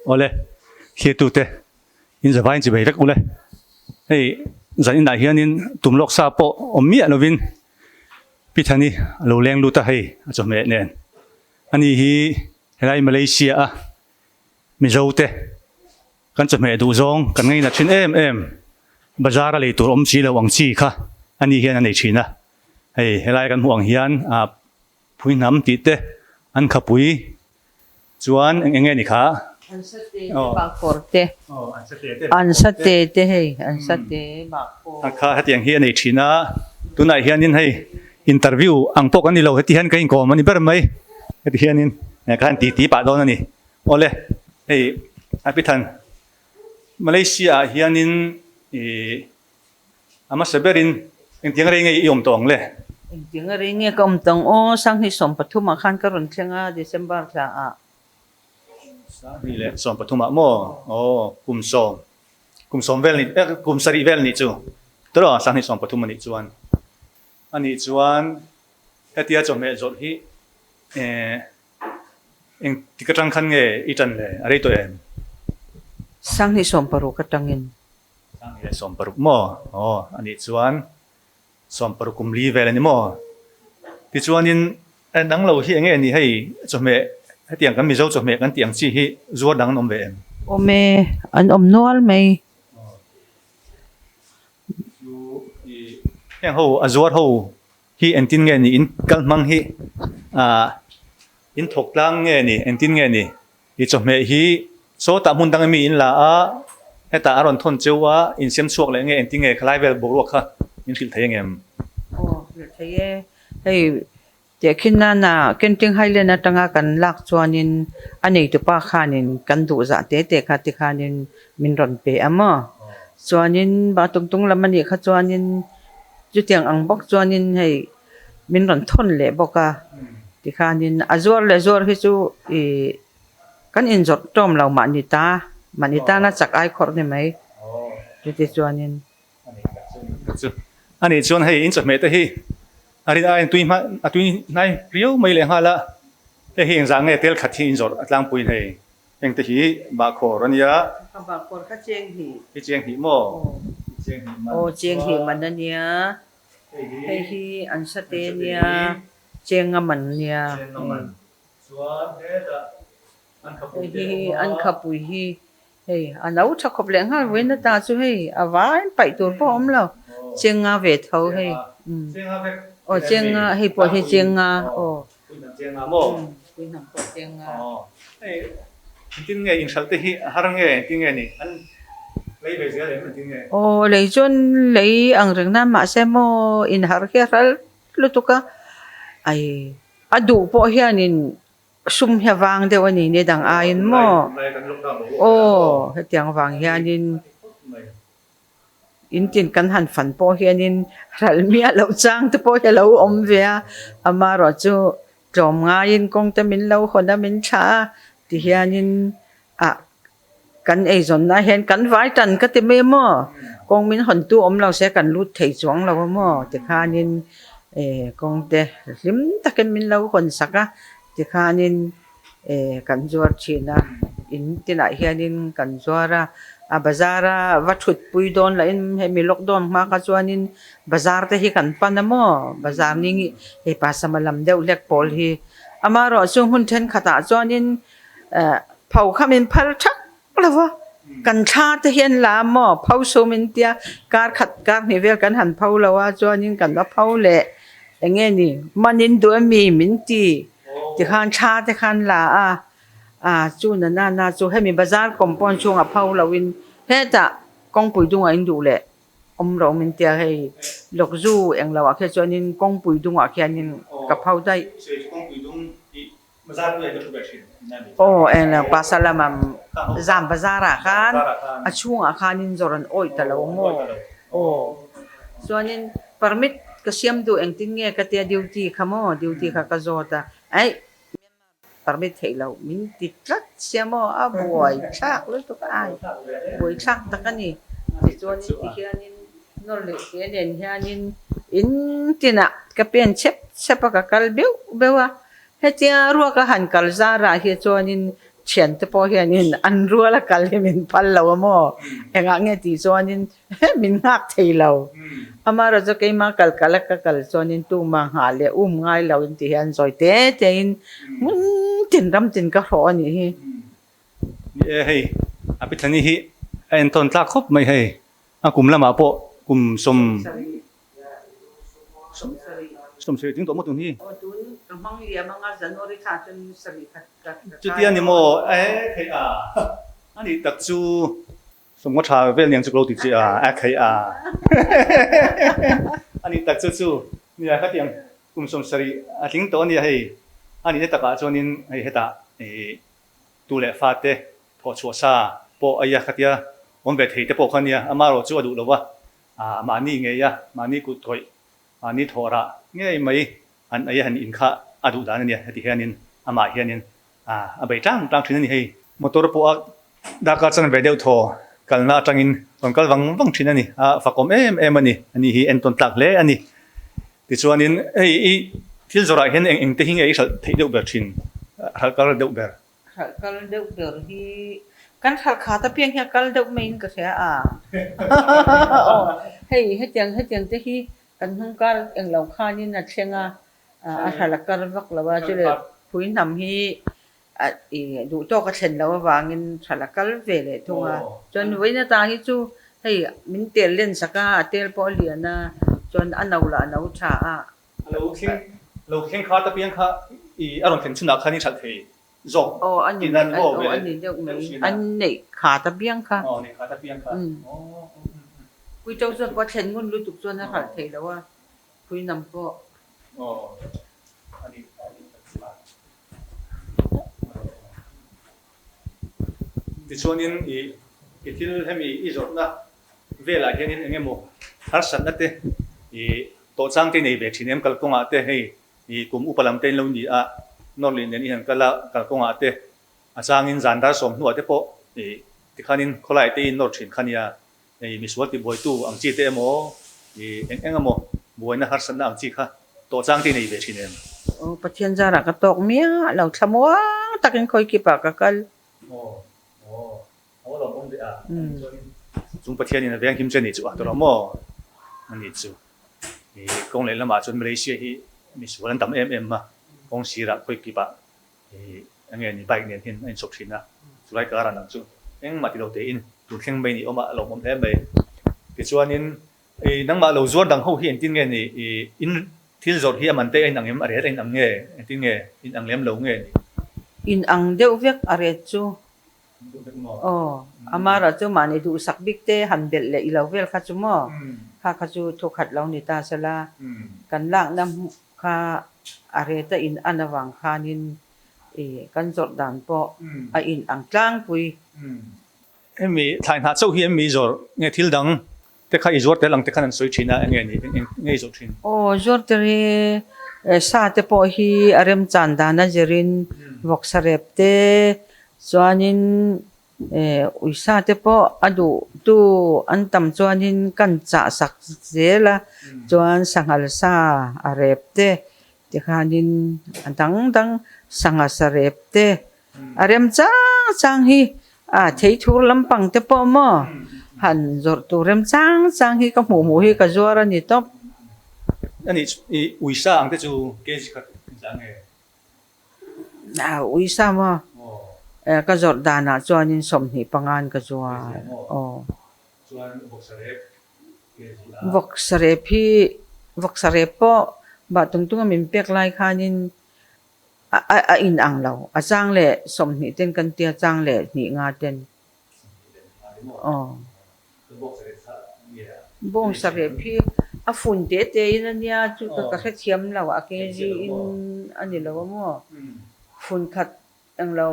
Awle, thirtute in zavaiin chi bei vek ule. Hei zan inah hianin tum lawk sa pawh awm miah lovin Pithani a lo leng lut a hei a chawhmeh nen. Ani hi helai Malaysia a Mizo te kan chawhmeh duh zawng kan ngaina thin em em bazar a lei tur awm si lo ang chi kha ani hian a nei thin a. Hei helai kan hmuh ang hian ah phui hnam tih te an khapui Chuan eng enge ni kha? An sa te te bakawr te. Aw an sa te te. An sa te te hei an sa te bakawr. A kha hetiang hi a nei thin a, tunah hianin hei interview ang pawh kan ni lo heti hian ka inkawm a ni ber mai. Heti hianin ka han titi pah dawn a ni. Awle hei a Pithan Malaysia ah hianin ih A hmasa berin engtiang rei nge i awm tawh ang le? Engtiang rei nge ka awm tawh ang aw? 2013 ah khan ka rawn thleng a, December thla ah. 2013 ah maw? Aw, kum sawm, kum sawm vel ni, kum sarih vel nih chu. Tawh 2013 a nih chuan. A nih chuan hetia chawhmeh zawrh hi engtik atang khan nge i tan le? A rei tawh em? 2016 atangin. 2016 maw? Aw, a nih chuan 16 kum li vel a ni maw? Tichuanin dang lo hi enge ni hei chawhmeh hetiang kan Mizo chawhmeh kan tih ang chi hi zuar dang an awm ve em? Awm e, an awm nual mai. Chu i heng ho a zuar ho hi engtin nge ni in kal hmang hi ah in thawk tlang nge ni engtin nge ni? I chawhmeh hi sawtah hmun dang mi in la a, hetah a rawn thawn cheu a, in siam chhuak leh nge engtin nge khalai vel boruak kha in hrilh thei angem? Aw, hrilh thei e. Hei, tehkhin nana Kenting Highland atanga kan lak chuanin a neitupa khanin kan duh zah te te kha tikhanin min rawn pe a maw? Chuanin Bahtungtung lam anih kha chuanin chutiang ang bawk chuanin hei min rawn thawn leh bawk a tikhanin a zuar leh zuar hi chu ih kan inzawrh tawm lo mahni ta mahni tana chak ai khawrh ni mai chuti chuanin. A nih chuan hei in chawhmeh te hi a rin aiin tui hma a tui hnai riau mai leh nghal a, hei hi engzah nge tel khat hi inzawrh a tlangpuiin hei heng te hi bahkhawr a nia. Ka bahkhawr kha cheng hnih. Hi cheng hnih maw? Cheng hnih man. Aw cheng hnih man a nia. Hei hi an sa te nia, chenga man nia. Hei hi an khapui hi hei a lo tha khawp leh nghal vawiin ata chu hei a vain paih tur pawh a awm lo, chenga ve tho hei aw chenga hei pawh hi chenga aw puihnam pawh chenga. Engtin nge inhralh te hi a har nge engtin nge ni an lei ve zel em engtin nge? Aw lei chuan lei ang reng nan mahse maw inharh hi a hral lutuk a, ai a duh pawh hianin sum hi a vang deuh a ni ni dang aiin maw aw hetiang vang hianin In tin kan han fan pawh hianin ral miah loh chang te pawh hi a lo awm ve a, amaherawh chu tlawm ngaiin kawng te min lo hawn a min thlah a ti hianin ah kan eizawnna hian kan vai tan ka ti mai maw, kawng min hawn tu awm lo se kan lut thei chuang lo a maw tikhanin kawng te hlim takin min lo hawn sak a tikhanin. Kan zuar thin a, in tinah hianin kan zuar a, a bazar a va thut pui dawn lahin hemi lockdown hma kha chuanin bazar te hi kan pan a maw, bazar ning hei pa sama lam deuh hlek pawl hi amaherawhchu hmun thenkhatah chuanin pho kha min phal thak lo va, kan thla te hi an la a maw, pho sum in tia kar khat kar hnih vel kan han pho lo a chuanin kan va pho leh eng nge ni manin duh ami min ti. Tikhan thla te khan la a, a chu na na na chu hemi bazar compound chhungah pho loin hetah kawngpui dungah in duh leh awm rawh min tia hei lawkzu eng loah khian chuanin kawngpui dungah khianin ka pho daih. Aw eng lo pasal lama zam bazar ah khan a chhungah khanin zawr an awih ta lo maw aw chuanin permit Ka siam duh engtin nge ka tia duty kha maw duty kha ka zawt a aih permit theih loh min ti tlat. sia maw a buai thlak lutuk a ai buai thlak tak a ni. Tichuanin tihianin nawr leh te nen hianin in tinah ka pen chep chep a ka kal beuh beuh a. Hetia ruaka han kal zarah hi chuanin thiante pawh hianin an rual a kal hi min phal lo a maw? Engah nge tih chuanin min nghak thei lo. Amaherawh chu keimah kal kal a ka kal chuanin tumah nghah leh um ngai lo in ti hian zawi te te in hmun tin ram tin ka hrawh a nih hi. Ni e hei a Pithani hi a entawn tlak khawp mai hei a kum lamah pawh kum sawm Sawmsarih tling tawh maw tun hi? Aw tun ka hmang liam anga January thla chuan sarih khat ka kai Chutia ni maw? E theih a a nih tak chu sawmngaw tha vel niang chu ka lo ti che a a theih a a nih tak chu chu nia khatiang kum sawmsarih a tling tawh a nia hei a nihna takah chuanin hei hetah ih tu leh fate thawh chhuah sa pawh a ia khatia awm ve thei te pawh kha nia amaherawh chu a duh lo va Ah, mahni ngei a, mahni kut thawih, mahni thawh rah ngei mai an ei a han in kha a duh dan a nia, heti hianin amah hianin ah a bei tlang tlang thin a ni hei. Motor pawh a darkar chan ve deuh thaw kalna atangin rawn kal vang vang thin a ni, a fakawm em em a ni, ani hi entawn tlak hle a ni. Tichuanin hei i thil zawrah hian eng eng te hi nge i hralh theih deuh ber thin, hralh kal deuh ber? Hralh kal deuh ber hi kan hralh khat apiang hian kal deuh maiin ka hria a. Aw hei hetiang hetiang te hi kan hnung kar englo khanin a thleng a, a hralh a kar vak lo a, chule phui hnam hi i duh tawk a thlen loh avangin hralh a kal ve leh thung a. Chuan vawiin ata hi chu hei min tel len sak a, a tel pawh a lian a, chuan a no lah a no tha a. A lo thleng lo thleng khat apiang kha i a rawn thlen chhunah khan i hralh thei zawk Aw a ni tih nan maw aw ve a ni deuh mai deuh thin a. An neih khat apiang kha. Aw neih khat apiang kha. Aw Pui to chuan pawh a thlen ngun lutuk chuan a hralh thei lo a, pui nam pawh. Aw a ni a ni tak chu a. Tichuanin i i thil hemi i zawrhna velah hianin eng emaw harsatna te i tawhchang te i nei ve thin em kalkawngah te hei i kum upa lam te in lo ni a nawrlih nen i han kal a kalkawngah te a changin zan dar sawm hnuah te pawh i tikhanin khawlai te i nawr thin kha nia hei misual tibuaitu ang chi te emaw i eng eng emaw buaina harsatna ang chi kha tawhchang te i nei ve thin em? Aw Pathian zarah ka tawk miah lo thlamuang takin khawikipah ka kal. Aw aw A lo awm ve a, chuanin chung Pathianin a veng him che ni chu a tawrh ang maw? A ni chu. I kawng leh lamah chuan Malaysia hi misual an tam em em a, kawng sirah khawi kipah i eng nge ni bike nen hian a inchhawp thin a, chulai karah nang chu engmah ti lo tein tun thleng mai ni awm a, a lawmawm hle mai. Tichuanin i nangmah lo zuar dang ho hi engtin nge ni i in thil zawrh hi a man te a inang em, a ret a inang nge, engtin nge inang lem lo nge ni? Inang deuh vek a ret chu. Aw, Amara chu mahni duhsak bik te han belh leh i lo vel kha chu maw? Kha kha chu thu khat lo ni ta sela, kan lakna kha a reta in an avang khanin i kan zawrh dan pawh a in ang tlangpui. Hemi thlai hnah chauh hi em mi zawrh nge thil dang te kha i zuar tel ang te khan an sawi thin a, enge ni eng nge i zawrh thin? Aw, zuar tel hi sa te pawh hi a remchan dan a zirin vawksa rep te chuanin uisa te pawh a duh tu an tam chuanin kan chah sak zel a, chuan sanghal sa a rep te tikhanin a dang dang sangha sa rep te A rem chang chang hi a thei thur lampang te pawh maw han zawrh tur rem chang chang hi ka hmuh hmuh hi ka zuar a ni tawp. A nih i uisa ang te chu kg khat engzah nge? A uisa maw ka zawrh danah chuanin 25 in ka zuar aw. Chuan vawksarep kg a. Vawksarep hi vawksarep pawh bah tung tunga min pek lai khanin A in ang lo. A chang leh 20 ten kan tia chang leh hnih nga ten. Aw. Bawng sarep hi a fun te te in a nia chu ka ka hrethiam lo a kg in a ni lo a maw. Fun khat eng lo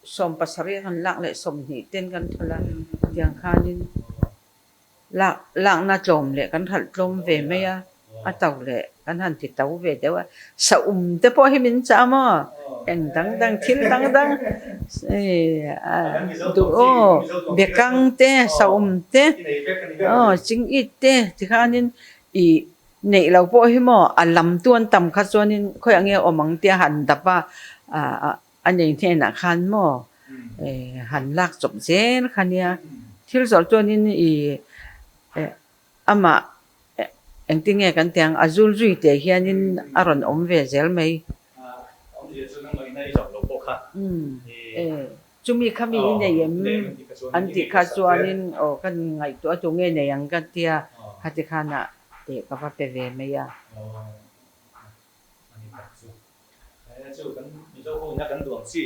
70 kan lak leh 20 ten kan thawlh a tiang khanin. Lak lakna tlawm leh kan hralh tlawm ve mai a, a to leh kan han ti to ve deuh a. Saum te pawh hi min chah maw? Eng dang dang thil dang dang. Duh aw, bekang te, saum te, aw chingit te tikhanin i neih lo pawh hi maw a lam tu an tam kha chuanin khawiah nge awm ang tia han dap a, a nei hnenah khan maw han lak chawp zel kha nia. Thil zawrh chuanin i Amah engtin nge kan tih ang, a zul zui teh hianin a rawn awm ve zel mai. Chumi kha mi i nei em? An tih kha chuanin aw ka ngaihtuah tu nge nei ang ka tia, khati khanah teh ka va pe ve mai a. A ni tak chu. He chu kan Mizo ho ina kan duang chi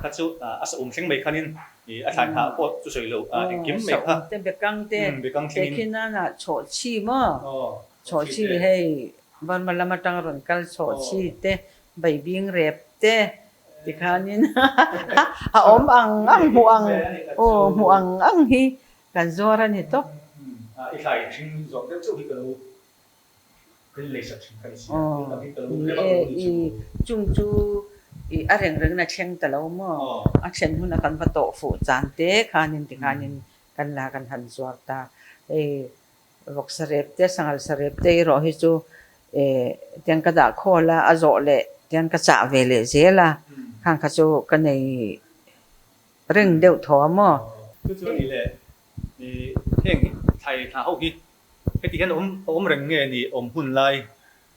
kha chu a sa um thleng mai khanin a thlai hna pawh chu sawi lo engkim mai kha. Te bekang te tehkhin nana chhawhchhi maw chhawhchhi hei Burma lam atang rawn kal chhawhchhi te baibing rep te tikhanin a awm ang ang hmuh ang aw hmuh ang ang hi kan zuar a ni tawp. I thlai hring zawk deuh chauh hi ka lo Ni e, i chung chu i a reng rengin a thleng ta lo maw? A thlen huna kan va tawh fuh chan te khanin tikhanin kan la kan han zuar ta. Hei vawksa rep te, sanghal sa rep te erawh hi chu tiang ka dah khawl a, a zawh leh tiang ka chah ve leh zel a, khang kha chu ka nei reng deuh tho a maw? Chu chu a ni le, heng thlai thla ho hi Heti hian awm awm reng nge ni awm hun lai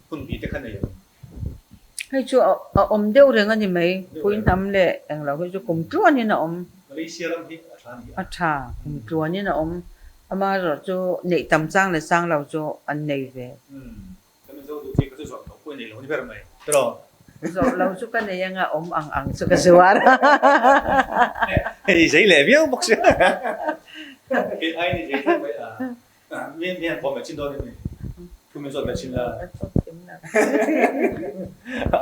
hun bi te kha nei ang? Hei chu a awm deuh reng a ni mai. Puihnam leh englo hi chu kum tluanin a awm. Malaysia ram hi a tha a ni a. A tha, kum tluanin a awm. Amaherawh chu neih tam chang leh chang lo chu an nei ve. Kan Mizo duh chi kha chu zawrh loh pawh i nei lo a ni ber mai. Tiraw? Zawrh lo chu ka nei anga awm ang ang chu ka zuar. Hei zei leh viau bawk sia. Kei aiin i zei tlat mai a. Mi mi han pawh mai chin dawn em ni? Thu min zawt mai chin la.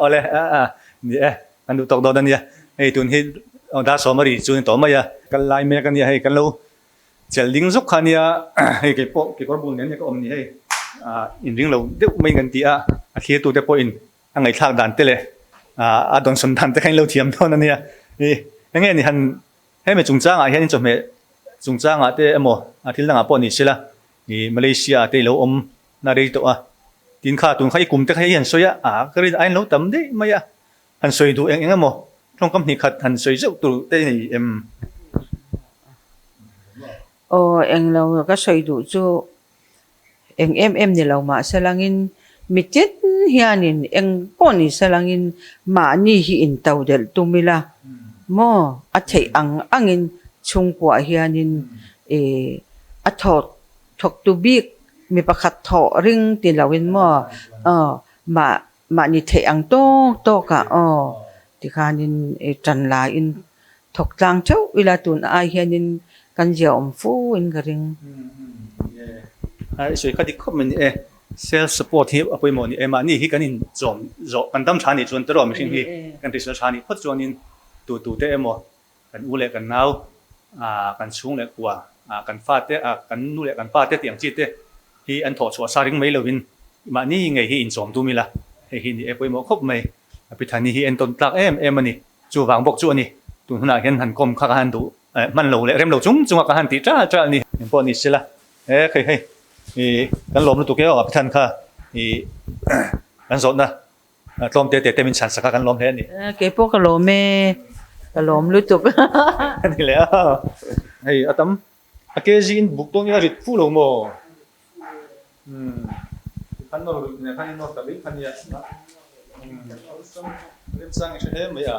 Awle a a ni e kan duh tawk dawn a nia. Hei tun hi dar sawm a ri chu a ni tawh mai a. Kal lai mek a nia hei kan lo Chelh ding zuk kha nia hei kei pawh kekawr bul nen nia ka awm ni hei ah inring lo deuh mai kan ti a, a thlir tute pawhin a ngaihthlak dan te leh ah a dawnsawn dan te kha in lo thiam dawn a nia. Ih enge ni han hemi chungchangah hian chawhmeh chungchangah te emaw a thil dangah pawh ni sela ih Malaysia ah te i lo awm na rei tawh a, tin kha tun kha i kum te kha hei han sawi a, ah ka rin aiin lo tam daih mai a. Han sawi duh eng eng emaw tawngkam hnih khat han sawi zeuh tur te nei em? Aw, eng lo ka sawi duh chu eng em em ni lo mah se langin mi tin hianin eng pawh ni se langin mahni hi in to delh tum ila maw a theih ang angin chhungkuah hianin ih a thawk thawktu bik mi pakhat thawh ring ti loin maw aw mah Mahni theih ang tawk tawk ah aw tikhanin i tan laiin thawk tlang theuh ila tun ai hianin kan zia awm fu in ka ring. I sawi kha dik khawp mai ni e. Self support hi a pawimawh ni e. Mahni hi kan inchawm zawh kan dam tha nih chuan tiraw mihring hi kan hrisel tha nih phawt chuanin tu tu te emaw kan u leh kan nau kan chhung leh kua kan fate kan nu leh kan pa te tih ang chi te hi an thawh chhuah sa ring mai lovin mahni ngei hi inchawm tum ila hei hi ni e pawimawh khawp mai. A Pithani hi entawn tlak em em a ni. Chuvang bawk chu a ni. Tun hunah hian han kawm kha ka han duh hman lo leh rem lo chung chunga ka han tih ṭal ṭal a ni. Eng pawh ni sela e khei hei ih kan lawm lutuk e aw a Pithan kha ih kan zawhna Tlawm te te te min chhan sak a kan lawm hle a ni. Kei pawh ka lawm e, ka lawm lutuk. A ni leh a, hei a tam a kg in buk dawn ila rit fu lo maw? Umm khan nawr luih nen khan in nawr ta mai kha nia. Umm awlsam remchang i hre hle mai a.